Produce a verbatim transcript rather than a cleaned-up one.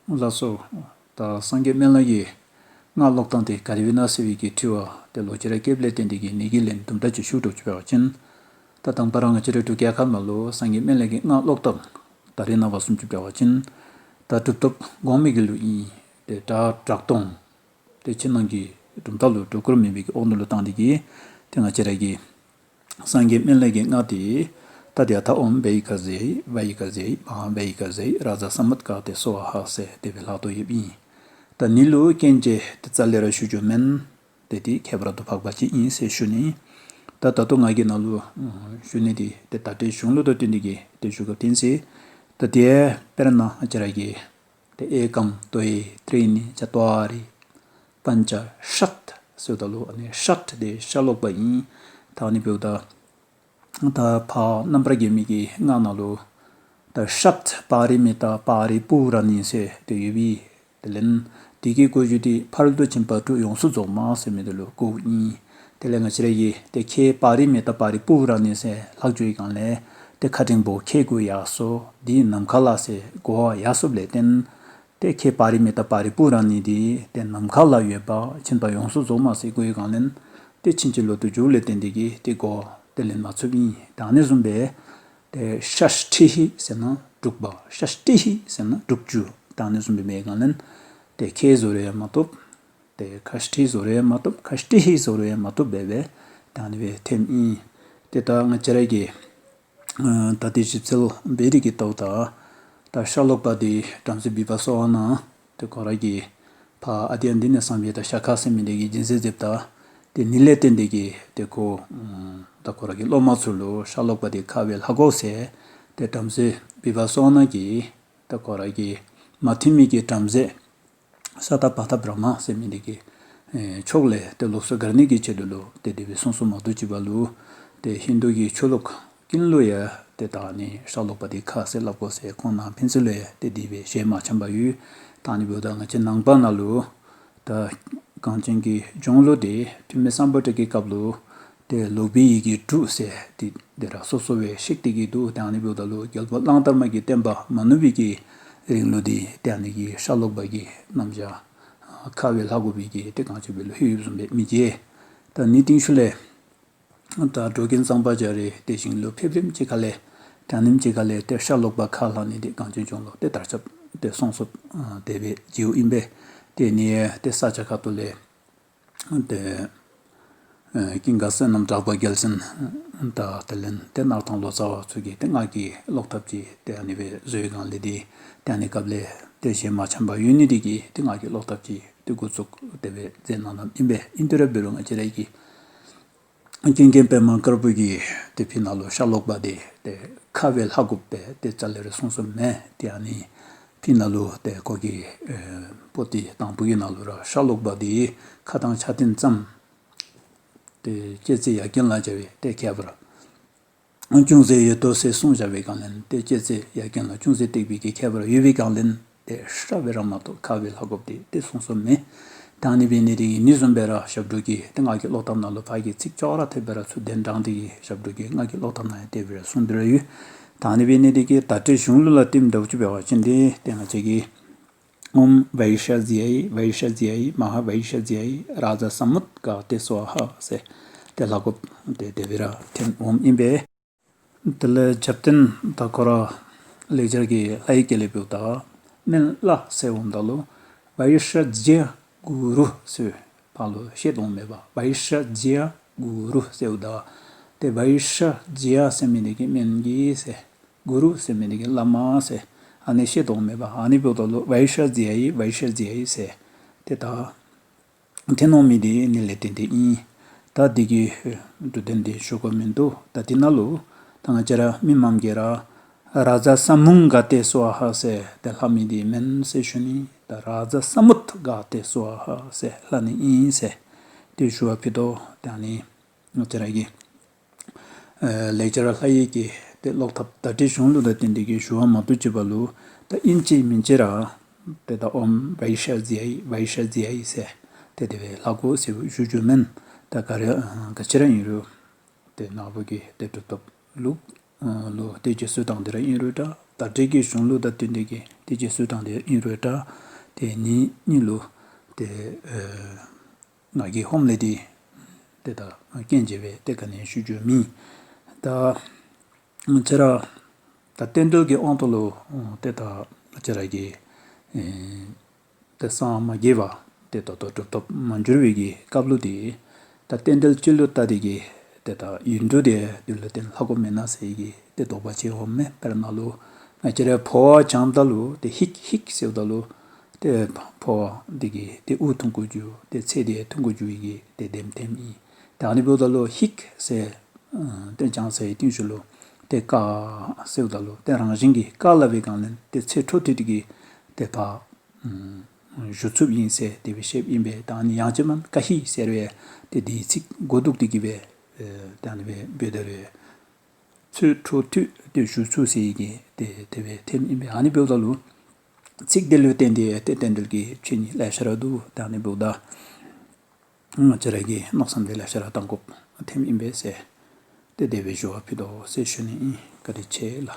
ལགས་སོ། ད་སངས་རྒྱས་སྨན་བླ་གི་སྔགས་ཀློག་སྟངས་དེ་ག་རེ་ཡིན་ན་ཟེར་བའི་གི་དྲི་བ་དེ་ལོ་ཅི་ར་སྐྱེབ་ལས་བརྟེན་ཏེ་གི་ནི་གི་ལན་དུམ་གྲ་ཅིག་ཞུ་འགྲོ་ཅིག་པ་ཅིན། ད་དང་པ་རང་ང་ཅི་ར་འབྲུག་རྒྱལ་ཁབ་ནང་ལོ་སངས་རྒྱས་སྨན་བླ་གི་སྔགས་ཀློག་སྟངས་ད་རེས་ནང་བ་གསུམ་ཅིག་པ་ཅིན། ད་གྲུབ་ཐོབ་གོང་མའི་གི་ལུགས་ཡིན། དེ་སྒྲ་གྲགས་སྟོང་། དེ་ཕྱི་ནང་གི་གྲུབ་མཐའ་ལུ་སྒྲོ་སྐུར་མེད་པའི་གི་འོག་ནང་ལུ་བཏང་སྟེ་གི་དེ་ང་ཅི་ར་གི་སངས་རྒྱས་སྨན་བླ་གི་སྔགས་དེ། ཏདྱ་ཐཱ། ཨོཾ་བྷཻ་ཥ་ཛྱེ་ཧི། བྷཻ་ཥ་ཛྱེ་ཧི། མ་ཧཱ་བྷཻ་ཥ་ཛྱེ་ཧི། རཱ་ཛ་ས་མུད་ག་ཏེ་སྭཱ་ཧཱ་ཟེར་དེ་སྦེ་ལྷག་ཏུ་ཡོདཔ་ཨིན། ད་ནི་ལུ་རྐྱེན་བྱས་ཏེ་རྩ་ལས་ར་ཞུ་རྒྱུ་མེན། དེ་དེ་ཁྱད་པར་དུ་འཕགས་པ་ཅིག་ཨིན་ཟེར་ཞུ་ནི། ད་ད་ལྟོ་ང་གི་ནང་ལུ་ཞུ་ནི་དེ་དེ་ད་ལྟའི་གཞུང་ལུགས་དང་བསྟུན་ཏེ་གི་དེ་ཞུ་སྐབས་བསྟན་ཟེར། ད་དེ་དཔེར་ན་ང་ཅི་ར་གི་དེ་ཨེ་ཀམ་དྭེ་ཏྲི་ནི་ཅ་ཏྭ་རི་པཉྩ་ཤད་ཟེརཝ་ད་ལུ་ཨ་ནི་ཤད་དེ་ཤ་ལོག་པ་ཨིན། ད་ཨ་ནི་འབདཝ་ད་ད་ཕར་རྣམ་པར་རྒྱལ་མའི་གི་སྔགས་ནང་ལུ་ད་ཤད་པ་རི་མི་ཏ་པ་རི་པུ་ར་ནི་ཟེར་དེ་ཡོད་པའི་དེ་ལས་དེ་གི་གོ་རྒྱུ་དེ་ཕ་རོལ་ཏུ་ཕྱིན་པ་དྲུག་ཡོངས་སུ་རྫོགས་མ་ཟེར་མི་དེ་ལུ་གོཝ་ཨིན། དེ་ལས་ང་ཅི་ར་གི་དེ་ཁྱད་པ་རི་མི་ཏ་པ་རི་པུ་ར་ནི་ཟེར་ལྷག་རྒྱུ་ཡི་སྒང་ལས་དེ་ཁ་འགྲེང་བུ་ཁྱད་དགུ་ཡར་སོ་དེའི་ནམ་མཁའ་ལ་ཟེར་གོ་བ་ཡར་སོཔ་ལས་བརྟེན། དེ་ཁྱད་པ་རི་མི་ཏ་པ་རི་པུ་ར་ནི་དེ་དེ་ནམ་མཁའ་ལ་ཡོད་པ་ཕྱིན་པ་ཡོངས་སུ་རྫོགས་མ་ཟེར་གོ་བའི་སྒང་ལས་དེ་ཕྱིན་ཅི་ལོག་ཏུ་འཇུག་ལས་བརྟེན་ཏེ་གི་དེ་གོ་དེ་ལེན་མ་ཚུགསཔ་ཨིན། ད་ཨ་ནི་བཟུམ་སྦེ་དེ་ཤ་ཊི་ཧི་ཟེར་ན་དྲུག་པ། ཤ་ཊི་ཧི་ཟེར་ན་དྲུག་ཅུ། ད་ཨ་ནི་བཟུམ་སྦེ་མེད་སྒང་ལས་དེ་ཁྱད་བཟོ་རུང་ཡང་མ་བཏུབ། དེ་ཁ་ཊི་བཟོ་རུང་ཡང་མ་བཏུབ། ཁ་ཊི་ཧི་བཟོ་རུང་ཡང་མ་བཏུབ་སྦེ་སྦེ་ད་ཨ་ནི་སྦེ་ཐོནམ་ཨིན། དེ་ད་ང་ཅི་ར་གི་ད་དེ་ཞིབ་འཚོལ་འབད་དེ་གི་ལྟཝ་ད། ད་ཤ་ལོག་པ་དེ་བྲམ་ཟེ་བི་པ་སོ་ཝ་ན་དེ་ཁོ་ར་གི་ཕར་ཨ་དེ་འདི་ནས་བསམ་ཡས་ད་ཤ་ཁ་ཟེར་མི་དེ་གི་སྦྱིན་སྲེག་མཛདཔ་ད་དེ་ནི་ལས་བརྟེན་ཏེ་གི་དེ་ཁོ་ད་ཁོ་ར་གི་སློབ་མ་ཚུ་ལུ་ཤ་ལོག་པ་དེ་ཁ་བས་ལྷག་དགོ་ཟེར་དེ་བྲམ་ཟེ་བི་པ་སོ་ཝ་ན་གིས་ད་ཁོ་ར་གི་མ་ཐིམ་མི་གི་བྲམ་ཟེ་ས་ཏ་པ་ཏ་བྲ་མ་ཟེར་མི་དེ་གི་ཕྱོགས་ལས་དེ་ལོགས་སུ་བཀར་ནི་གི་ཆེད་དུ་ལུ་དེ་དེ་སྦེ་གསུངས་གསུངསམ་མ་གཏོགས་ཅིག་པ་ལུ་དེ་ཧིན་དུ་གི་ཆོས་ལུགས་ཀུན་ལུ་ཡང་དེ་ད་ནི་ཤ་ལོག་པ་དེ་ཁ་ཟེར་སླབ་དགོ་ཟེར་ཁོང་ནང་ཕན་ཚུན་ལུ་ཡང་དེ་དེ་སྦེ་ཞལ་མ་འཆམ་པ་ཡོད། ད་ནི་འབདཝ་ད་ང་བཅས་ནང་པ་ནང་ལུ་ད་གངས་ཅན་གྱི་ལྗོངས་ལུ་དེ་ཐུ་མི་སམ་བྷོ་ཊ་གི་སྐབས་ལུ་དེ་ལོག་པའི་ཡི་གེ་དྲུག་ཟེར་དེ་དེ་ར་སོ་སོ་སྦེ་བཤིག་སྟེ་གི་འདུག། ད་ནི་འབདཝ་ད་ལུ་རྒྱལ་པོ་གླང་དར་མ་གི་བསྟན་པ་མ་ནུབ་པའི་གི་རིང་ལུ་དེ་ད་ནི་གི་ཤ་ལོག་པ་གི་རྣམ་གཞག་ཁ་བས་ལྷག་དགོ་པའི་གི་དེ་གང་ཅི་སྦེ་ལུ་ལྷོད་ཡོདཔ་བཟུམ་སྦེ་མི་བྱེད། ད་ནི་རྟིང་ཤུལ་ལས་ད་འགྲོ་མགོན་གཙང་པ་རྒྱ་རས་དེ་ཞིང་ལུ་ཕེབས་རིམ་ཅིག་ཁ་ལས་དྲན་རིམ་ཅིག་ཁ་ལས་དེ་ཤ་ལོག་པ་ཁ་ལྷག་ནི་དེ་གངས་ཅན་ལྗོངས་ལུ་དེ་དར་ཁྱབ་དེ་སོང་སོངམ་དེ་སྦེ་བྱེདཔ་ཨིན་པས། དེ་ནི་དེ་ས་སྐྱ་ཁ་ཐུག་ལས་དེ་ཀུན་དགའ་བསོད་ནམས་གྲགས་པ་རྒྱལ་མཚན་དང་དེ་ལས་དེ་སྣར་ཐང་ལོ་ཙཱ་བ་ཚུ་གིས་དེ་སྔགས་ཀྱི་ཀློག་ཐབས་ཀྱི་དེ་ཨ་ནི་སྦེ་བཟོ་བའི་སྒང་ལས་དེ་དེ་ཨ་ནི་སྐབས་ལས་དེ་ཞལ་མ་འཆམ་པ་ཡོད་ནི་དེ་གིས་དེ་སྔགས་ཀྱི་ཀློག་ཐབས་ཀྱི་དེ་འགོ་བཙུགས་དེ་སྦེ་མཛད་གནང་གནངམ་ཨིན་པས། ཨིན་ཏེ་ར་འབད་རུང་ང་བཅས་ར་གི་ཀུན་མཁྱེན་པདྨ་དཀར་པོ་གིས་དེ་ཕི་ནང་ལུ་ཤ་ལོག་པ་དེ་དེ་ཁ་བས་ལྷག་དགོ་པས་དེ་རྩ་ལས་ར་གསུངས་གསུངསམ་མེད། དེ་ཨ་ནི་ཕི་ནང་ལུ་དེ་ཁོ་གི་ཨེ་པོ་ཏི་དང་པོ་གི་ནང་ལུ་ར་ཤ་ལོག་པ་དེ་ཁ་དང་ཆ་མཐུན་ཙམ་དེ་ལྕེ་རྩེ་ཡ་རྐན་ལ་སྦྱར་བའི་དེ་ཁྱད་པར་ཅུང་ཟད་ཡོད་དོ་ཟེར་གསུངས་བཞག་པའི་སྒང་ལས་དེ་ལྕེ་རྩེ་ཡ་རྐན་ལ་ཅུང་ཟད་བཏེགས་པའི་གི་ཁྱད་པར་ཡོད་པའི་སྒང་ལས་དེ་ཤ་བས་ར་མ་གཏོགས་ཁ་བས་ལྷག་དགོཔ་དེ་དེ་གསུངས་གསུངསམ་མེད། ད་ཨ་ནི་འབད་ནི་དེ་གིས་ནི་བཟུམ་སྦེ་ར་ཞབས་དྲུང་གི་དེ་སྔགས་ཀྱི་ཀློག་ཐབས་ནང་ལུ་ཕར་གྱི་ཚིག་ཅོག་ར་འཐད་སྦེ་ར་ཚུར་གདན་དྲངས་ཏེ་གི་ཞབས་དྲུང་གི་སྔགས་ཀྱི་ཀློག་ཐབས་ནང་ཡང་དེ་སྦེ་ར་གསུངས་ཏེ་ར་ཡོད། ད་ཨ་ནི་འབད་ནི་དེ་གིས་ད་ལྟའི་གཞུང་ལུགས་ལ་བསྟུན་འདྲཝ་ཅིག་འབད་བ་ཅིན་དེ་དེ་ང་བཅས་ཀྱིས་ཨོཾ་བྷཻ་ཥ་ཛྱེ་ཧི་བྷཻ་ཥ་ཛྱེ་ཧི་མ་ཧཱ་བྷཻ་ཥ་ཛྱེ་ཧི་རཱ་ཛ་ས་མུད་ག་ཏེ་སྭཱ་ཧཱ་ཟེར་དེ་ལྷག་དགོཔ་དེ་དེ་སྦེ་ར་ཐོནམ་ཨིན་པས། དེ་ལས་རྒྱབ་རྟེན་ད་ཁོ་ར་ལེགས་སྦྱར་གྱི་ལྷ་ཡི་སྐད་ལས་འབདཝ་ད་སྨན་བླ་ཟེར་འོངམ་ད་ལུ་བྷཻ་ཥ་ཛྱེ་ཡ་གུ་རུ་ཟེར་ཕར་ལུ་བཤད་དོ་མེན་པ། བྷཻ་ཥ་ཛྱེ་ཡ་གུ་རུ་ཟེརཝ་ད་དེ་བྷཻ་ཥ་ཛྱེ་ཡ་ཟེར་མི་དེ་གིས་སྨན་གྱི་ཟེར། གུ་རུ་ཟེར་མི་དེ་གིས་བླ་མ་ཟེར་ཨ་ནི་བཤད་དོ་མེན་པ། ཨ་ནི་འབདཝ་ད་ལུ་བྷཻ་ཥ་ཛྱེ་ཡ་ཧི་བྷཻ་ཥ་ཛྱེ་ཡ་ཧི་ཟེར་དེ་ད་ཐོན་འོང་མི་དེ་ནི་ལས་བརྟེན་ཏེ་ཨིན། ད་འདི་གི་འབྲུ་དོན་དེ་ཞུ་དགོཔ་མིན་འདུག། ད་འདི་ནང་ལུ་ད་ང་བཅས་ར་མི་མང་གིས་ར་རཱ་ཛ་ས་མུད་ག་ཏེ་སྭཱ་ཧཱ་ཟེར་དེ་ལྷག་མི་དེ་མེན་ཟེར་ཞུ་ནི། ད་རཱ་ཛ་ས་མུད་ག་ཏེ་སྭཱ་ཧཱ་ཟེར་ལྷག་ནི་ཨིན་ཟེར་དེ་ཞུ་བ་ཕུལ་དོ། ད་ནི་ང་བཅས་ར་གི་ཨ་ལེགས་སྦྱར་ལྷ་ཡི་གི་དེ་ཀློག་ཐབས་ད་ལྟའི་གཞུང་ལུགས་དང་བསྟུན་ཏེ་གི་ཞུ་བ་མ་གཏོགས་ཅིག་པ་ལུ་ད་ཨིན་ཅི་མིན་ཅི་ར་དེ་ད་ཨོཾ་བྷཻ་ཥ་ཛྱེ་ཡ་ཧི་བྷཻ་ཥ་ཛྱེ་ཡ་ཧི་ཟེར་དེ་དེ་སྦེ་ལྷག་དགོ་ཟེར་ཞུ་རྒྱུ་མེན། ད་ག་རེ་ག་ཅི་ར་ཨིན་རུང་དེ་ནག་པོ་གི་དེ་གྲུབ་ཐོབ་ལུགས་ལུ་དེ་རྗེས་སུ་དང་དེ་ར་ཨིན་རུང་འདྲ། ད་འགྲིག་གི་གཞུང་ལུགས་དང་བསྟུན་ཏེ་གི་དེ་རྗེས་སུ་དྲངས་ཏེ་ཨིན་རུང་འདྲ། དེ་ནི་གཉིས་ལུ་དེ་ང་གི་ཧོམ་ལས་དེ་དེ་ད་རྐྱེན་བྱས་པས་དེ་ག་ནས་ཞུ་རྒྱུ་མིན། ད་ཁྱེད་ར་ད་རྟེན་འབྲེལ་གྱི་དབང་དུ་ལུ་དེ་ད་ཁྱེད་ར་གི་དེ་སངས་མ་རྒྱས་པ་དེ་ད་ལྟོ་གྲུབ་ཐོབ་མ་འགྱུར་བའི་གི་སྐབས་ལུ་དེ་ད་རྟེན་འབྲེལ་སྤྱི་ལུ་ལྟ་དེ་གི་དེ་ད་ཡིག་འབྲུ་དེ་དུས་ལ་བརྟེན་ལྷག་གོ་མེད་ན་ཟེར་གི་དེ་དོགས་པ་ཆེ་འོང་མེད། དཔེར་ན་ལུ་ང་ཁྱེད་ར་འཕོ་བ་བྱང་ད་ལུ་དེ་ཧིག་ཧིག་ཟེར་ད་ལུ་དེ་འཕོ་བ་དེ་གི་དེ་དབུ་ཐུང་གུ་རྒྱུ་དེ་ཚེ་དེ་ཐུང་གུ་རྒྱུ་ཡི་གི་དེ་དེམ་དེམ་ཡིན། དེ་ཨ་ནི་འབདཝ་ད་ལུ་ཧིག་ཟེར་ཨ་དེ་བྱང་ཟེར་ཡི་སྟེང་ཞུ་ལུ་དེ་ཀ་ཟེར་ད་ལུ་དེ་རང་བཞིན་གྱི་ཀ་ལ་བའི་གང་ལན་དེ་ཚེ་འཕྲོ་མཐུད་དེ་གི་དེ་ཕ་ཞུ་ཚུགས་ཡིན་ཟེར་དེ་བའི་ཤེབ་ཡིན་པས། ད་ནི་ཡང་ཅི་མན་ཀ་ཧི་ཟེར་བས་དེ་དེའི་ཚིག་མགོ་འདོགས་དེ་གི་བས་ད་ནི་བས་བོད་དར་བས་ཚུལ་འཕྲོ་མཐུད་དེ་ཞུ་ཚུགས་ཟེར་ཡི་གི་དེ་དེ་བས་ཐེམ་ཡིན་པས། ཨ་ནི་བོད་ད་ལུ་ཚིག་དེ་ལུ་བརྟེན་ཏེ་དེ་རྟེན་འབྲེལ་གྱི་ཆོས་ཉིད་ལས་ཤར་འདུག་ད་ནི་བོད་ད་ང་ཁྱེད་ར་གི་མནོ་བསམ་དེ་ལས་ཤར་བཏང་དགོས་ཐེམ་ཡིན་པས་ཟེར་དེ་དེ་བས་ཞུ་བ་ཕུལ་དོ་ཟེར་ཞུ་ནི་ཡིན། བཀའ་དྲིན་ཆེ་ལ།